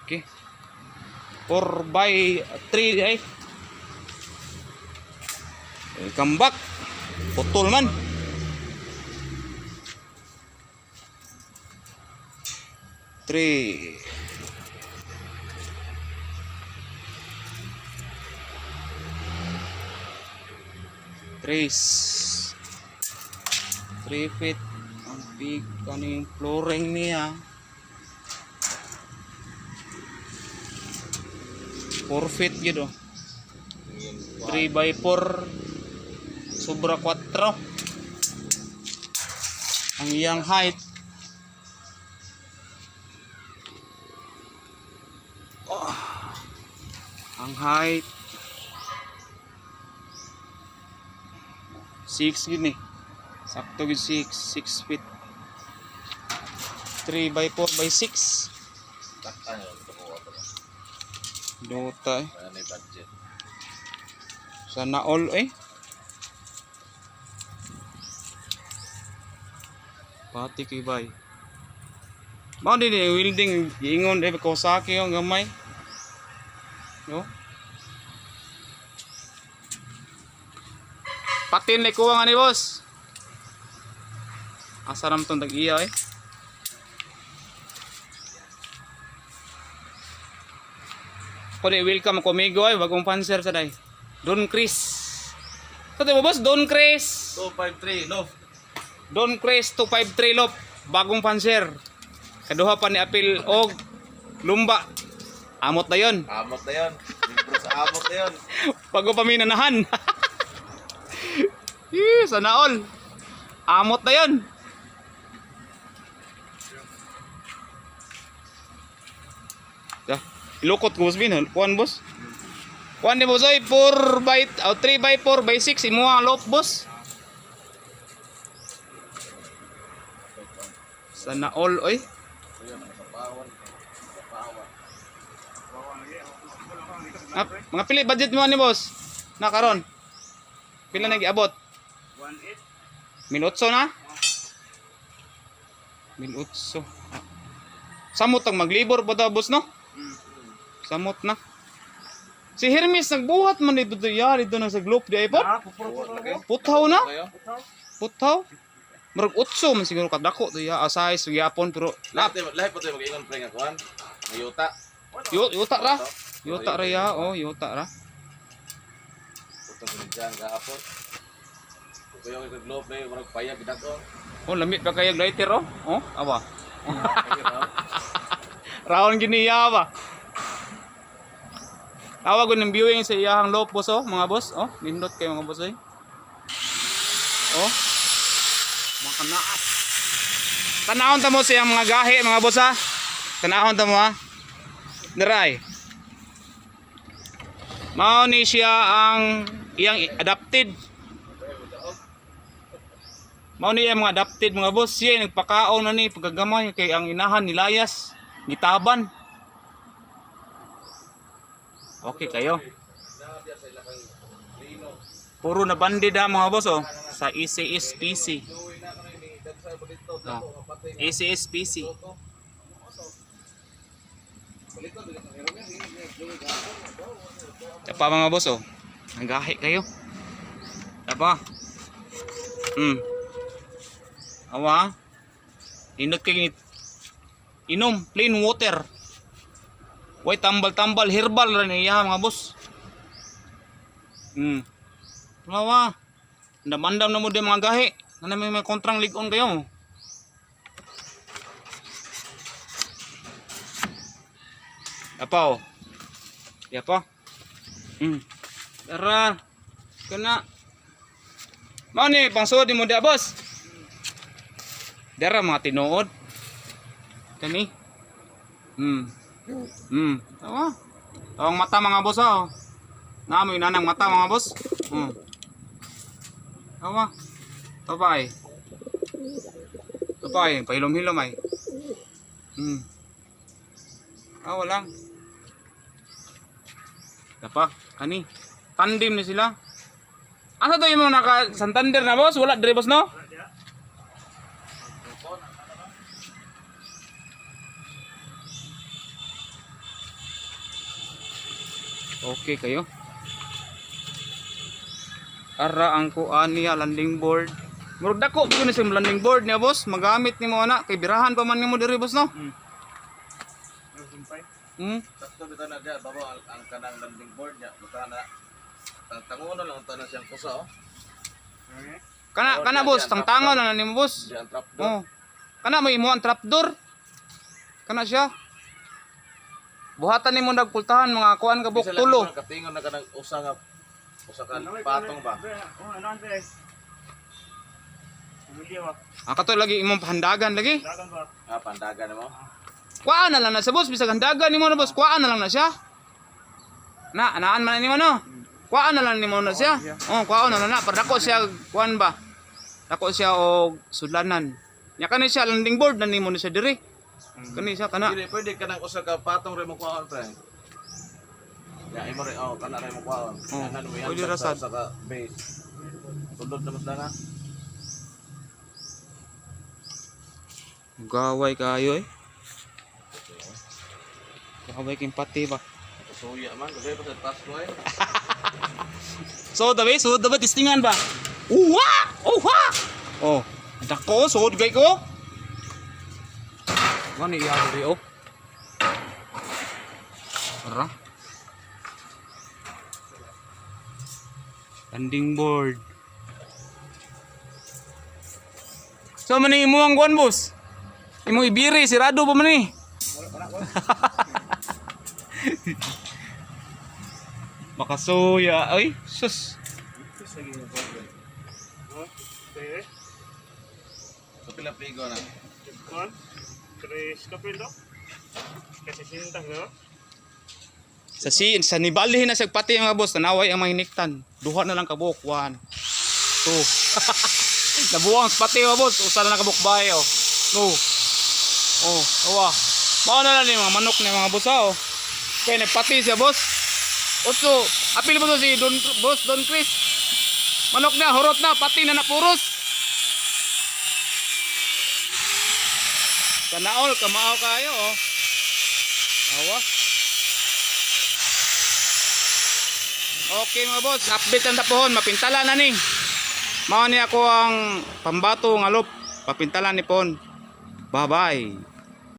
Okay. 4 by 3 ay. Welcome back. Putol man. Three. Tres. 3 feet ang big kaning flooring niya. 4 feet yun oh. 3 by 4 sobra 4 ang iyang height. Oh, ang height 6 yun eh, sakto yun, 6 6 feet, 3 by 4 by 6. Taktan yun, tukuha ko lang. Dota eh. Wala na yung budget. Sana all eh. Pati kay bay. Mao din eh, welding giingon eh Kawasaki ang gamay. No? Patin na kuha nga ni boss. Asa ram tong tag-iya eh. Kuni welcome ko amigo ay bagong panser sa day. Don Chris. Sa mo boss, Don Chris. 253, loaf. Don Chris 253 Lop, bagong panser. Kaduha pa ni Apil og Lumba. Amot na yon. Amot na yun. Libro sa amot na yun. Bago pa minanahan. Yee, sana all. Amot na yon. Ya, ilukot ko boss bin. Kuan boss. Kuan ni boss oy, 4 by oh, 3 by 4 by 6 imo ang lop boss. Sana all oy. Ah, mga pili budget mo ni boss. Na karon. Pila na giabot? 1.8. 1,800 na? 1,800. Ah. Samot ang maglibor ba daw boss no? Samot na. Si Hermes nagbuhat man dito yari do na sa globe di ay po. Puthaw na. Kayo? Puthaw. Murag 8 man siguro kadako to ya size gyapon pero Lahat lahat pa tayo mag-ingon pre nga kuan. Mayuta. Yuta ra. Yuta ra ya, oh, yuta ra. Putong ko dyan kahapon. Kung kayo kay globe pre, murag payag gidako. Oh, lamit pa kayo lighter oh. Oh, awa. Raon gini iya ba. Tawag ko ng viewing sa iyahang loob boss oh, mga boss oh. Nindot kayo mga boss oy. Oh. Mga kanaas. Tanahon ta mo sa iyang mga gahi mga boss ha. Tanahon ta mo ha. Niray. Mao ni siya ang iyang adapted. Mao ni iyang mga adapted mga boss. Siya yung nagpakaon na ni pagkagamay kay ang inahan nilayas, gitaban. Okay kayo. Puro na bandid ha mga boss oh sa E ECSPC. Oh. ECSPC. Tapa mga boss oh. Nagahi kayo. Tapa. Awa. Inot kay inom plain water. Way tambal-tambal herbal ra niya mga boss. Awa. Andam-andam na mo din mga gahi. Ano may mga kontrang ligon kayo. Apa oh. Yapa. Tara. Kana. Mao ni pangsuod nimo dia, boss. Dara mga tinuod. Kani. Tawa. Tawang mata mga boss oh. Naamoy nanang mata mga boss. Tawa. Tabay. Tabay, pahilom-hilom ay. Ah, walang. Dapa, kani. Tandem ni sila. Asa to yung mga naka Santander na boss? Wala dire boss no? Okay kayo. Ara ang kuan niya, landing board. Murag dako gyud ni sa landing board niya, boss. Magamit nimo ana kay birahan pa man nimo diri, boss, no. Sakto bitaw na diya, babo ang kanang landing board niya, buta na. Tangtangon na lang tanan siyang kusa oh. Kana kana, boss, tangtangaw na na nimo, boss. Di ang trapdoor. Oh. Kana may imo ang trapdoor. Kana siya. Buhatan nimo nagpultahan mga kuan ka buk Bisa lang tulo. yun, katingon na kanang usa nga usa ka patong ba. Ah, kato lagi imong pahandagan lagi. Ah, pandagan mo. Kuan na lang na sa boss, bisag handagan nimo na, boss, kuan na lang na siya. Na, anaan man na nimo no. Kuan na lang nimo na siya. Oh, kuan na lang na para dako siya kuan ba. Dako siya og sudlanan. Nya kani siya landing board na nimo ni siya diri. Kani siya kana. Dili pwede kanang usa ka patong ra mo kuhaon, pre. Ya imo re oh kana ra mo kuhaon. Oh, Kanan mo yan pwede ra sa sad. usa ka base. Sulod na mas na. Gaway kayo eh. Gaway king pati ba. Suya man, gabi pa sa Pasko eh. So dabi, so dabi tistingan ba? Uwa! Uwa! Oh, dako suod gay ko. Wani iya diri oh. Tara. Landing board. So man imo ang kuan, boss? Imong ibiri sirado pa man ni. Makasuya. Ay, sus. So pila pligo na. Tres kapil do. Kasi sintang do. Sa si sa nibalihin na siya pati mga boss, tanaway ang mga hiniktan. Duha na lang kabuk, 1 2. Nabuang sa pati mga boss, usa na lang kabuk bahay oh. No. Oh, awa. Mao na lang ni mga manok ni mga boss ah, oh. Kaya nagpati siya, boss. Otso, apil mo to si Don Boss Don Chris. Manok na, horot na, pati na napuros. Kanaol, kamao kayo oh. Awa. Okay mga boss, update ang tapuhon, mapintala na ni. Mao ni ako ang pambato nga lop, papintala ni pon. Bye-bye.